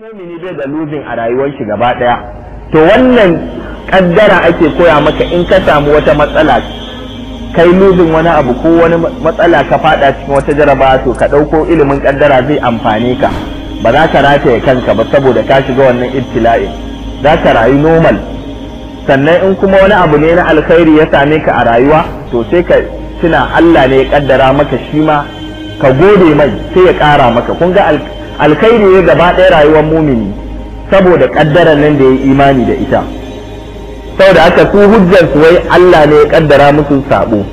Mumini bai da losing a rayuwar shi gaba daya. To wannan kaddara ake koya maka, in ka samu wata matsala, kai losing wani abu ko wani matsala, ka fada cikin wata jaraba, to ka ɗauko ilimin kaddara, zai amfane ka. Ba za ka rataye kanka ba saboda ka shiga wannan ibtila'in, za ka rayu normal. Sannan in kuma wani abu ne na alkhairi ya same ka a rayuwa, to sai ka tuna Allah ne ya kaddara maka shi ma, ka gode mai, sai ya ƙara maka. Kun ga alkhairi ne gaba ɗaya rayuwar mumini saboda kaddaran nan da ya yi imani da ita. Saboda haka su hujjar su wai Allah ne ya kaddara musu sabo.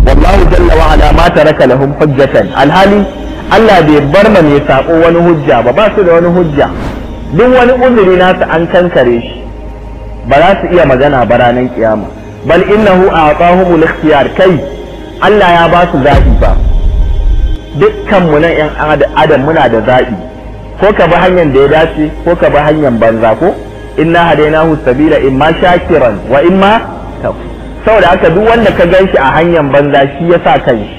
Wallahu jalla wa ala ma taraka lahum hujjatan, alhali Allah bai bar ma mai sabo wani hujja ba, ba su da wani hujja. Duk wani uzuri nasu an kankare shi, ba za su iya magana ba ranar kiyama. Bal innahu a'tahumul ikhtiyar, kai Allah ya ba su zaɓi ba. Dukkan mu nan yan adam muna da zaɓi, ko ka bi hanyar da ya dace ko ka bi hanyar banza. Ko inna hadainahu sabila imma shakiran wa imma kafur. Saboda haka duk wanda ka gan shi a hanyar banza, shi ya sa kanshi,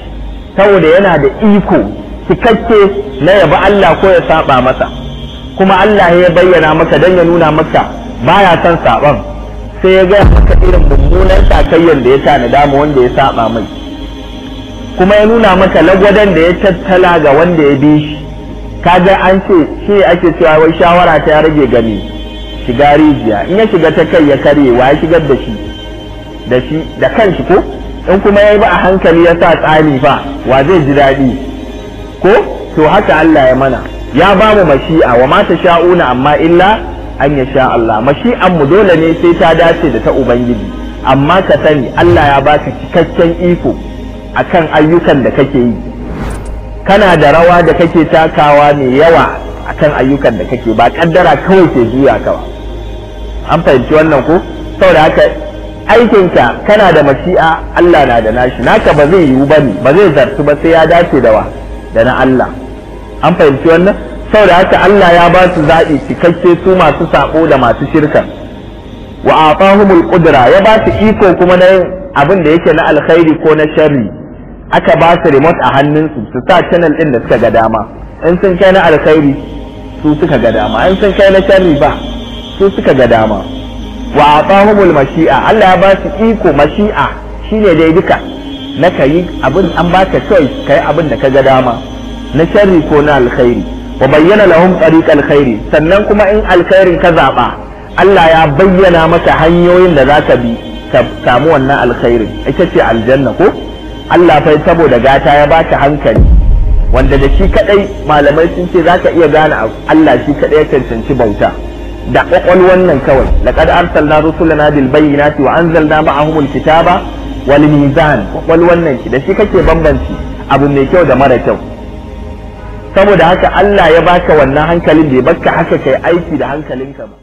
saboda yana da iko cikakke na yabi Allah ko ya saba masa. Kuma Allah ya bayyana maka dan ya nuna maka baya son saban, sai ya gaya maka irin mummunan sakayyan da ya tanada mu wanda ya saba mai, kuma ya nuna maka lagwadan da ya tattala ga wanda ya bi shi. Kaga an ce shi ake cewa wai shawara ta rage gani shiga rijiya, in ya shiga ta kai ya karye, wa ya shigar da shi? Da shi da kanshi. Ko in kuma ya yi ba a hankali ya sa tsani fa, wa zai ji daɗi? Ko to haka Allah ya mana, ya ba mu mashi'a, wa ma sha'una amma illa an ya sha Allah. Mashi'an mu dole ne sai ta dace da ta ubangiji, amma ka sani Allah ya baka cikakken iko akan ayyukan da kake yi. Kana da rawa da kake takawa mai yawa akan ayyukan da kake, ba kaddara kawai ke juya ka ba. An fahimci wannan ko? Saboda haka aikinka, kana da mashi'a, Allah na da nashi. Naka ba zai yiwu bane, ba zai zartu ba sai ya dace da wa da na Allah. An fahimci wannan? Saboda haka Allah ya ba su zaɓi cikakke, su masu sako da masu shirka. Wa atahumul qudra, ya ba su iko kuma na yin abin da yake na alkhairi ko na sharri. Aka ba su remote a hannunsu su sa channel din da suka ga dama. In sun kai na alkhairi, su suka ga dama; in sun kai na sharri ba, su suka ga dama. Wa atahumul mashi'a, Allah ya ba su iko. Mashi'a shine dai duka na kayi abin, an baka choice kai abin da ka ga dama, na sharri ko na alkhairi. Wa bayyana lahum tariq alkhairi, sannan kuma in alkhairin ka zaba, Allah ya bayyana maka hanyoyin da zaka bi ka samu wannan alkhairin, ita ce aljanna. Ko Allah fa saboda gata ya baka hankali, wanda da shi kadai malamai sun ce zaka iya gane Allah shi kadai ya cancanci bauta da kwakwalwan nan kawai. Laqad arsalna rusulana bil bayyinati wa anzalna ma'ahumul kitaba wal mizan. Kwakwalwan nan da shi kake bambanci abu mai kyau da mara kyau. Saboda haka Allah ya baka wannan hankalin, bai baka haka kai aiki da hankalinka ba.